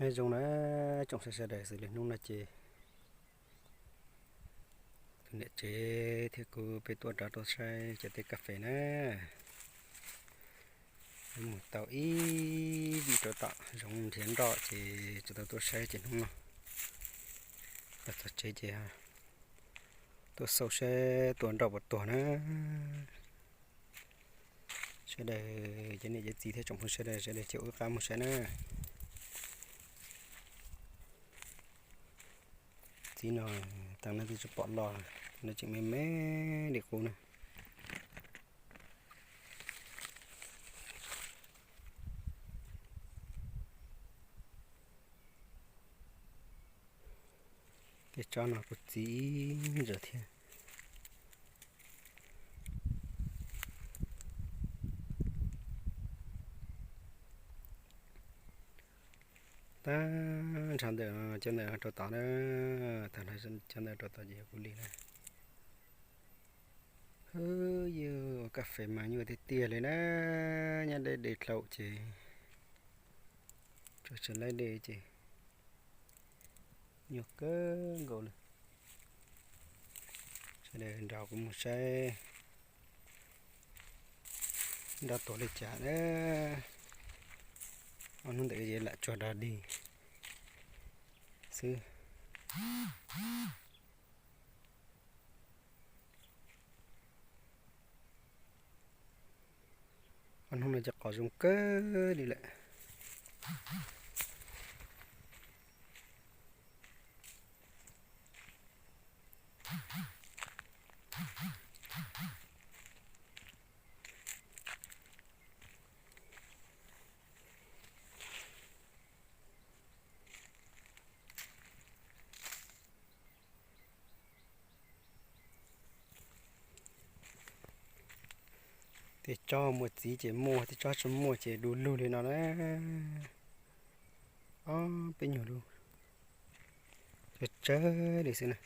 Nyob zoo na tsoom saib sawv daws, xws li hnub no ces tus niam tsev thiab kuv peb tuaj rov rau saib cov teb kas fes na. Mus tau ib vij rau tom zoov nrhiav nroj ces tsis tau tuaj saib ces hnub no los txog tsev ces tuaj xauj saib tua nroj puas tuag na. Sawv daws cov niam cov txiv thiab tsoom phooj sawv daws, sawv daws cia wb qab mus saib na. Txiv no tag no twb tsis pom los, no tseem me me li qub na. Tej tsob no kuj txiv ntsaws thiab. Tag nrho ntawm cov ntawm rau tod na, tag nrho cov ntawm rau tod ces yog kuv li na. Hwb, yog ua kas fes mas nyuaj tiag tiag li na, nyob deb deb dlaum ces tsuas tsis laib dej ces nyuaj kawg nkaus li. Sawv daws nrog kuv mus saib nroj tuag li cas na. Ob hnub ntawd ces lam tsuag dog dig xwb. Ob hnub no ces qos zoo kawg li lawm. Tej tsob muaj txiv ces muaj, tej tsob tsis muaj ces du lug li no na. Ob peb nyuag lub tsawg tsawg li xwb na.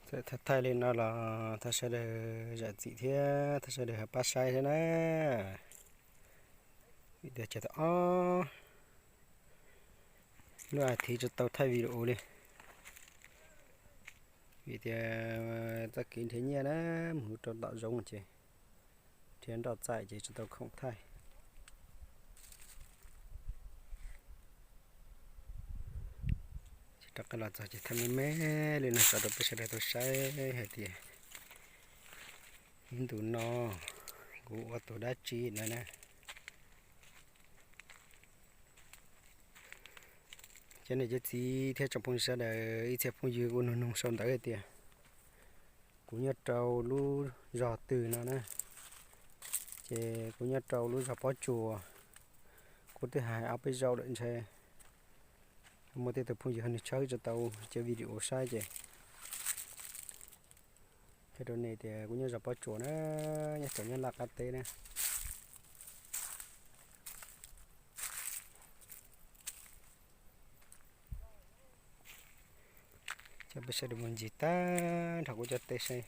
Thaij thaij li no los thov sawv daws zam txim thiab thov sawv daws ho pab saib thiab na. Vim tias tsam tau ob lub as thiv tsis tau thaij video li. Vim tias txoj kev nrhiav nyiaj na, mus rau tom zoov ces nrhiav nroj txaij ces tsis tau khoom thaij. Ces rov qab los txog ces thaij me me li no tso rau peb sawv daws tau saib hais tias ib ntus no kuv ua tus dab tsi no na. Cov niam cov txiv thiab tsoom phooj ywg sawv daws, ib txhia phooj ywg kuj nug nug sau ntawv hais tias kuv nyob rau lub zos twg no na. Ces kuv nyob rau lub zos Pob Tsuas, kuv twb hais ob peb zaug lawm ntshe muaj tej tus phooj ywg ho nws tshawb tsis tau cov video saib ces qhia rau nej tias kuv nyob zos Pob Tsuas na, nyob rau nyob Laj Qab teb na. Coj peb sawv daws mus ncig tag nrho kuv cov teb saib.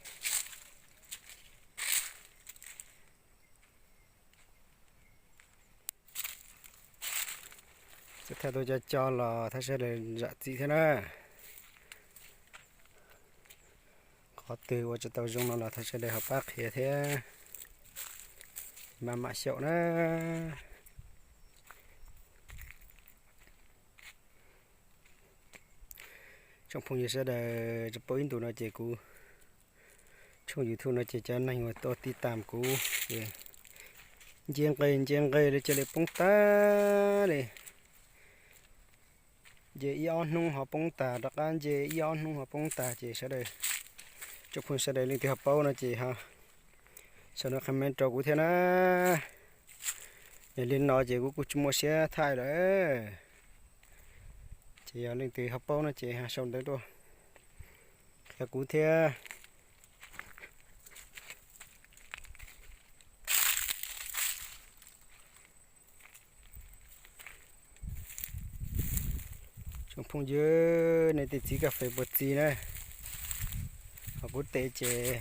Txawm thaij tau co co los thov sawv daws zam txim thiab na. Qhov twg ua tsis tau zoo no los thov sawv daws ho pab qhia thiab. Maj mam xyaum na. Tsoom phooj ywg sawv daws, tsis paub ib ntus no ces kuv tshooj YouTube no ces cov neeg uas tuaj tib tam kuv ces nce nqe nce nqe li cia li poob tag li. Nce ib ob hnub ho poob tag, rov qab nce ib ob hnub ho poob tag ces sawv daws, tsoom phooj sawv daws leej twg ho paub no ces ho sau ntawv comment rau kuv thiab na. Yog li no ces kuv kuj tsis muaj siab thaij lawm. Ces yog leej twg ho paub no ces ho sau ntawv tuaj qhia kuv thiab. Tsoom phooj ywg, nej tej txiv kas fes puas txi na? Ho Ub, tes ces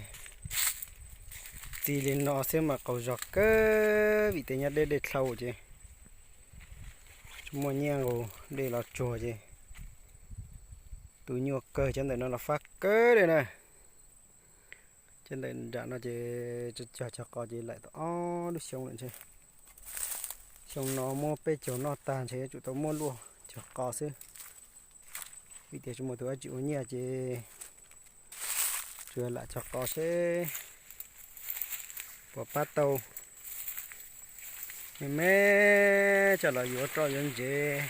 txi li no xwb mas qaug zog kawg vim tes nyob deb dej dlhau ces tsis muaj nyiaj nqus dej los tsuag ces tu nyuaj kawg. Cov ntawm no los fab kawg li na. Cov ntawm nram no ces cog cog qos ces laim tau ob lub xyoo lawm ntshe. Xyoo no muab peb caug noj tag ntshe yuav tsum tau muab luaj cog qos xwb. Vim tias tsis muaj tus dab tsi ua nyiaj ces tsuas lam cog qos seb puas pab tau. Me me coj los yuav roj yuav ntsev,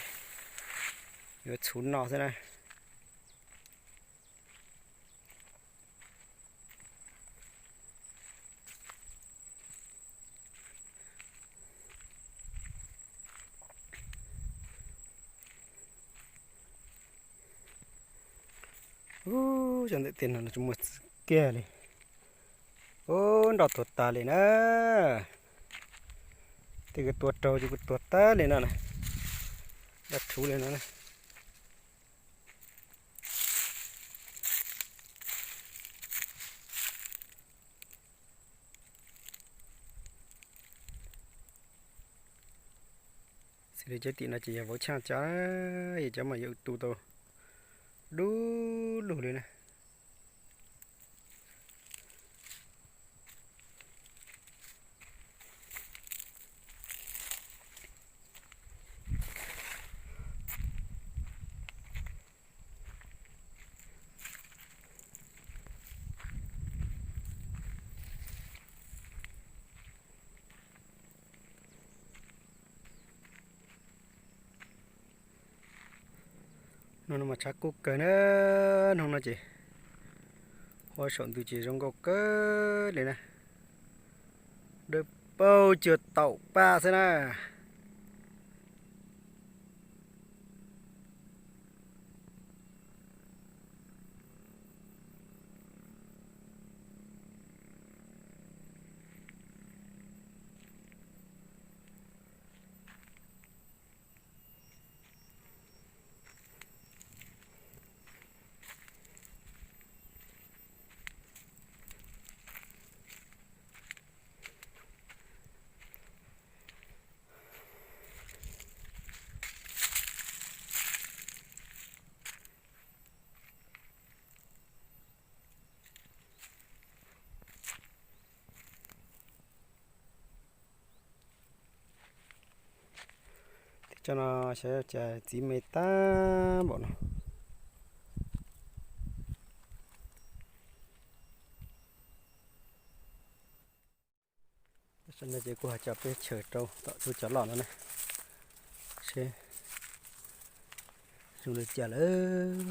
yuav txhuv no xwb na. Ub, cov ntawm tiaj no tsis muaj txiv kiag li. Ub, nroj tuag tag li na. Tej kuj tuag raug ces kuj tuag tag li no na. Nroj rhuv li no na. Xws li cov tim no ces yog vauv Chaj cov, yog cov mas yog tu tau dub lug li na. Hnub no mas tshav kub kawg na, hnub no ces ua saum ntug ces zoo nkauj kawg li na, dawb paug cuag taum paj xwb na. Tib tsob no xyov cas txiv me tag npaum no. Tam sim no ces kuv ho coj peb chaws rau tom lub cov loj no na, seb zoo li cas lawm.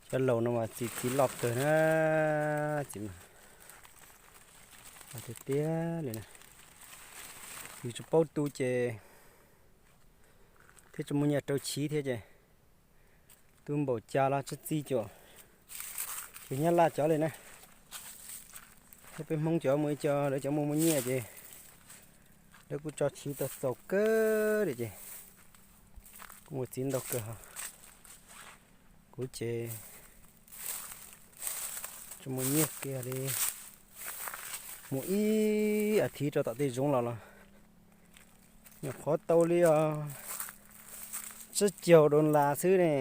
Cov laus no mas txiv txiv loj kawg na, txiv mas loj tiag tiag li na. Yus tsis paub tu ces thiab tsis muaj nyiaj rau chiv thiab ces tu npaum cas los tsis txi cuam ces Nyab Laj cov li na. Thiab peb Hmoob cov mus ib co lawv cov muaj muaj nyiaj ces lawv kuj tso chiv tau txaus kawg li ces kuj mus txiv ntau kawg. Kuv ces tsis muaj nyiaj kiag li, mus ib as thiv rau tom tej zoov los los nyuam qhuav tau li os tsib caug dollar xwb ne.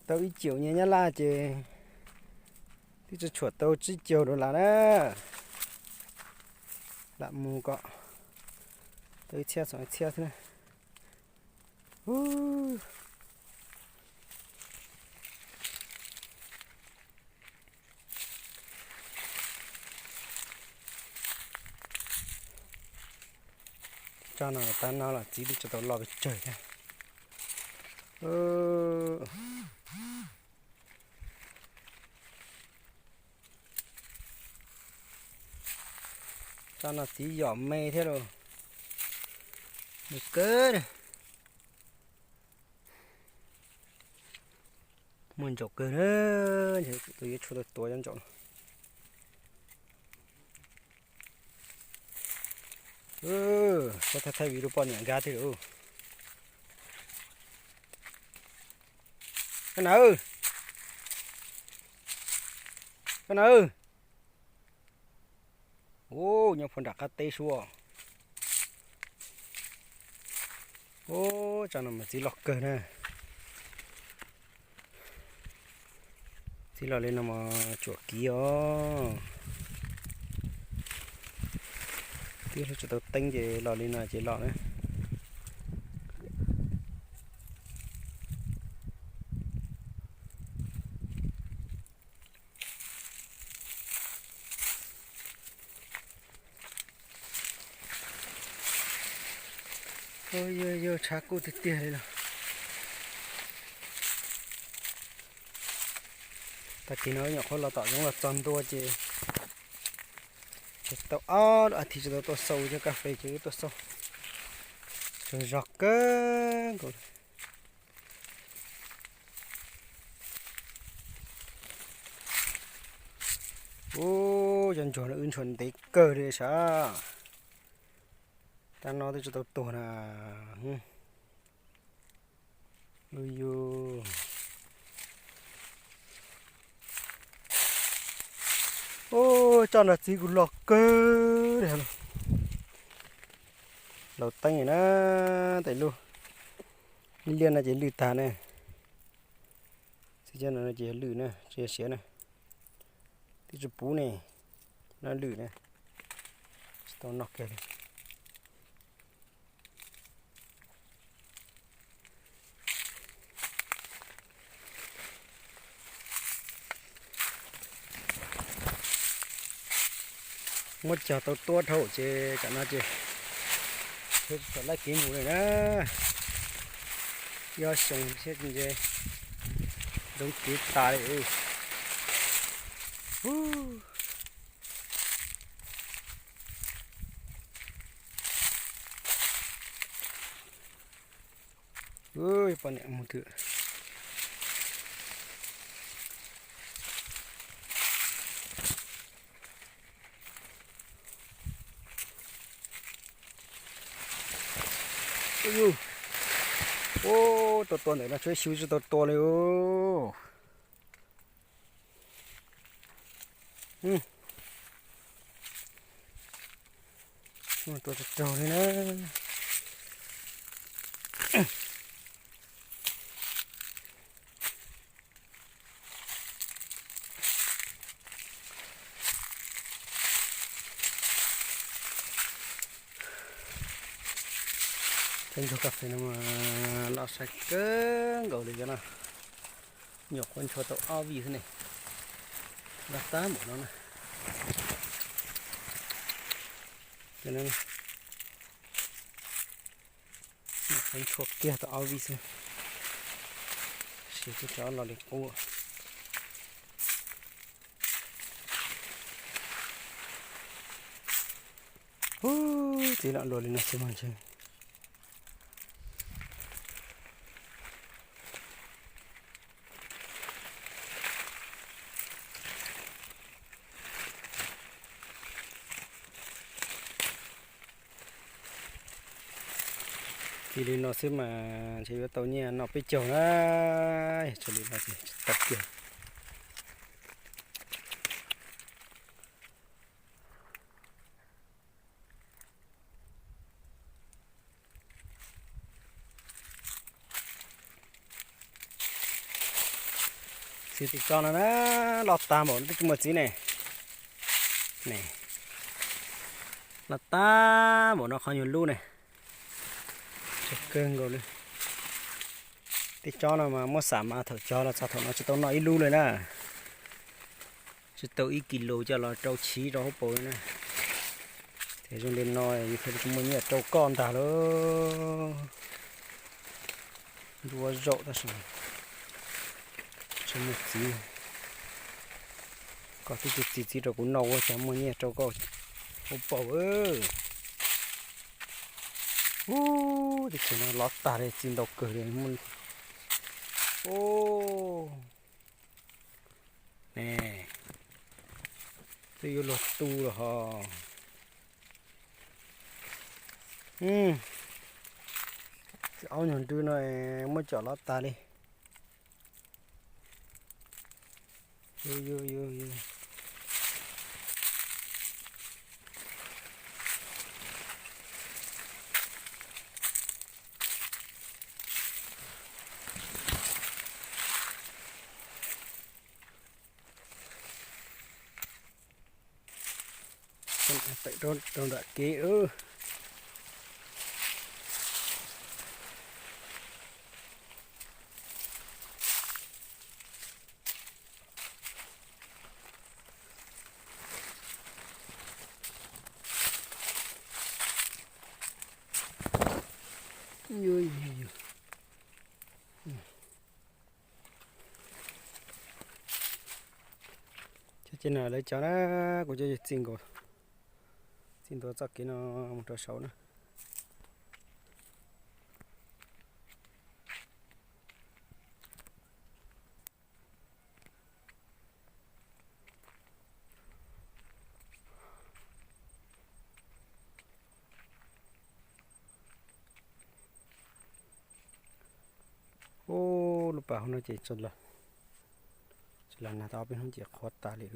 Tau ib ciam nyiaj Nyab Laj ces twb tsis tshuam tau tsib caug dollar na. Lam mus kom tau ib txhiab txog ib txhiab xwb na. Tsob no tab no los txiv twb tsis tau loj pes tsawg thiab. Tsob no txiv yom me thiab lauj. Me kawg na. Muaj ntsaum kawg na, tus yuav tshuav tus tuav cov ntsaum no. Txhob thaij thaij vim rau poj niam nkag thiab lauj. Nawb, Koj na. Ub, nyob puag nram qab teb suab. Ub, tsam no mas txiv loj kawg na. Txiv los li no mas tsuam kiv os. Twb hlub tsis tau teeb ces los li no ces los na. Yog, yog tshav kub tiag tiag li los. Tag kis no nyuam qhuav los tom zoov los txog ntua ces tsis tau ob lub as thiv tsis tau tuaj xau cov kas fes ces wb tuaj xau. Tsaug zog kawg nkaus. Ub, cov ntsuag no wb ntshua ntev kawg li sav. Tag no twb tsis tau tuag na. Ub, yus. Ub, coj nrog txiv kuv los kawg li. Laus teeb na, tes lub liaj no ces lwj tag ne. Txiv coj no ces yog lwj na, tsis yog siav na. Twb tsis puv ne, no lwj na, tsis tau noj kiag li. Muab cog tau tuab dhau ces tam no ces txawm laij kev mus li na. Ib ob xyoo thiab ces ntsoov kev tas li. Poj niam mus twg? Ub, tua tua ntawm no tshuav xyu tsis tau tua li. Tua tsaug tsaug li na. Cov ntsuag kas fes no mas loj sai kawg nkaus li cov no. Nyuam qhuav ntshua tau ob vij xwb ne. Loj tag npaum no na. Nyuam qhuav ntshua kiag tau ob vij xwb. Siav twb tso los li qub. Ub, txiv lam luas li no xwb mas ntshe. Txiv li no xwb mas ntshe yuav tau nyiaj noj peb caug na. Yog tsis li no ces tsis tau kiag. Txiv tis tso no na, loj tag npaum no twb tsis muaj txiv ne. Ne, loj tag npaum no qhov nyuag lub ne. Tsaug kawg nkaus li. Tej tsob no mas muab xam mas thaum cog los txog thaum no tsis tau noj ib lub li na. Tsis tau ib kis lus coj los rau chiv rau hauv paus li na. Ces zoo li no yus thiaj li tsis muaj nyiaj rau koj ntag lauj. Ntuj ua zaum tab sis tsis muaj txiv. Koj twb tsis txi txiv rau kuv noj ua cas muaj nyiaj rau koj hauv paus. Ub, teb chaws no lov tag li, txi ntau kawg li. Ub, ne, twb yuav luag tu los ho. Aub nyuag nrwb no muab com lov tas li. Yus, yus, yus, yus. Tawm rau nram kev lawm. Cov ces no lawv cov na, kuv cov yawg txij nkaus, txij ntua txoj kev no mus rau saud na. Ub, lub pas hauv no ces tsis los nag tau ob peb hnub ces qhuav tas li.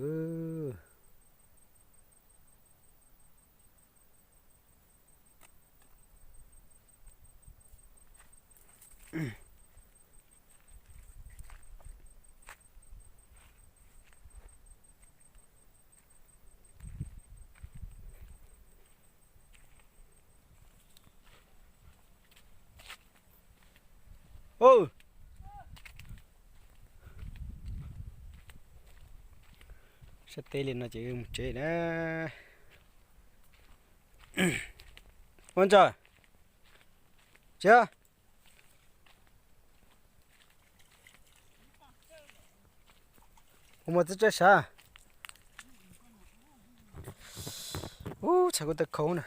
Sab teb li no ces mus tsev na. Ua ntsa, tsev. Ua mas txawj tsaib sav. Ub, tshav kuv taw khau na.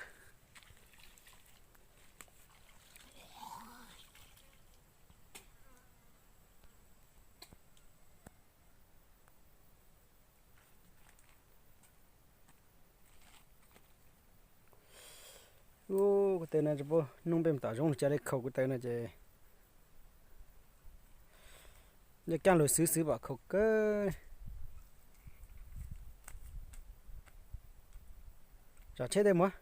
Ub, kuv taw no tsis paub nub npej mus tom zoov los cas li, khau kuv taw no ces yog kaaj lug xwb xwb pom khau kawg. Tsom tsheb tej mus.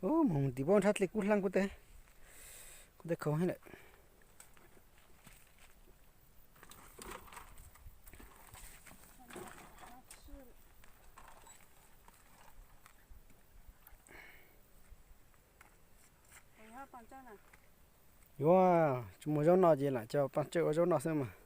Ub, mus tim pab nrhab dlej kub hlaab kuv taw, kuv taw khau heev lawm. Yuav tsis muaj zaub noj ces lam coj paj tsawj ua zaub noj xwb mas.